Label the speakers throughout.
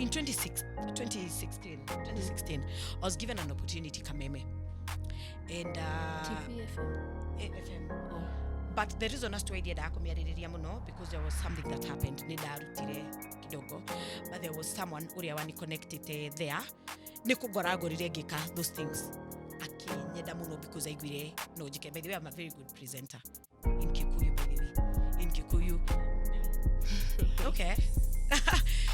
Speaker 1: In 26, 2016, 2016, I was given an opportunity Kameme. And
Speaker 2: TV, FM?
Speaker 1: FM.
Speaker 2: Oh.
Speaker 1: But the reason as to why ndiendaga kũmĩarĩrĩria mũno, because there was something that happened, nĩ ndarutire kidogo, but there was someone ũrĩa wani connected there, nĩ kũngora ngorire ngĩka those things, akĩnyenda mũno because aiguire no njĩke. By the way, I'm a very good presenter in Kikuyu, by the way, in Kikuyu. Okay,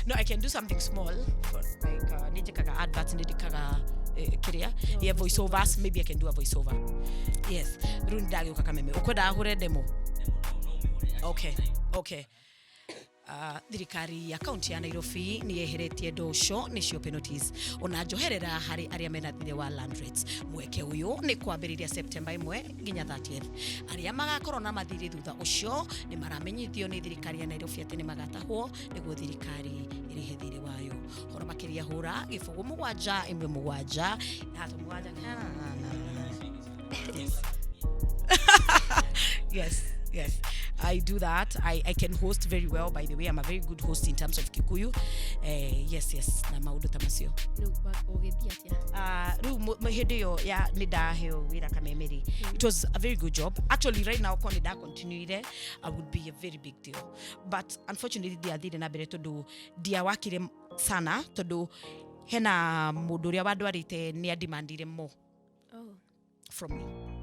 Speaker 1: no, I can do something small for like nĩ njĩkaga adverts, nĩ njĩkaga kĩrĩa, yeah, voiceovers. Maybe I can do a voiceover, yes. Rĩu nĩ ndagĩũka Kameme, ũkwendaga hũre demo? Okay. Thirikari ya kaunti ya Nairobi nĩ yeheretie ndosho, nĩcio penalties, ona njoherera harĩ arĩa mena thirĩ wa land rates. Mweke ũyũ nĩ kwambĩrĩria September 1 nginya 30th. Arĩa magakorwo na mathirĩ thutha ũcio nĩ maramenyithio nĩ thirikari ya Nairobi atĩ nĩ magatahwo nĩguo thirikari ĩrĩhe thirĩ wayo. Horo makĩria, hũra 071 7 3 7. Yes, I do that. I can host very well, by the way. I'm a very good host in terms of Kikuyu. Yes, na maũndũ ta macio.
Speaker 2: Rĩu ũgĩthiĩ atĩa?
Speaker 1: Rĩu hĩndĩ ĩyo ya nĩ ndaheo wĩra Kameme rĩ, it was a very good job actually. Right now, korwo nĩ ndacontinuire, I would be a very big deal, but unfortunately ndiathire na mbere tondũ ndiawakire sana, tondũ hena mũndũ ũrĩa wandwarĩte nĩ andimandire more
Speaker 2: Oh.
Speaker 1: from me.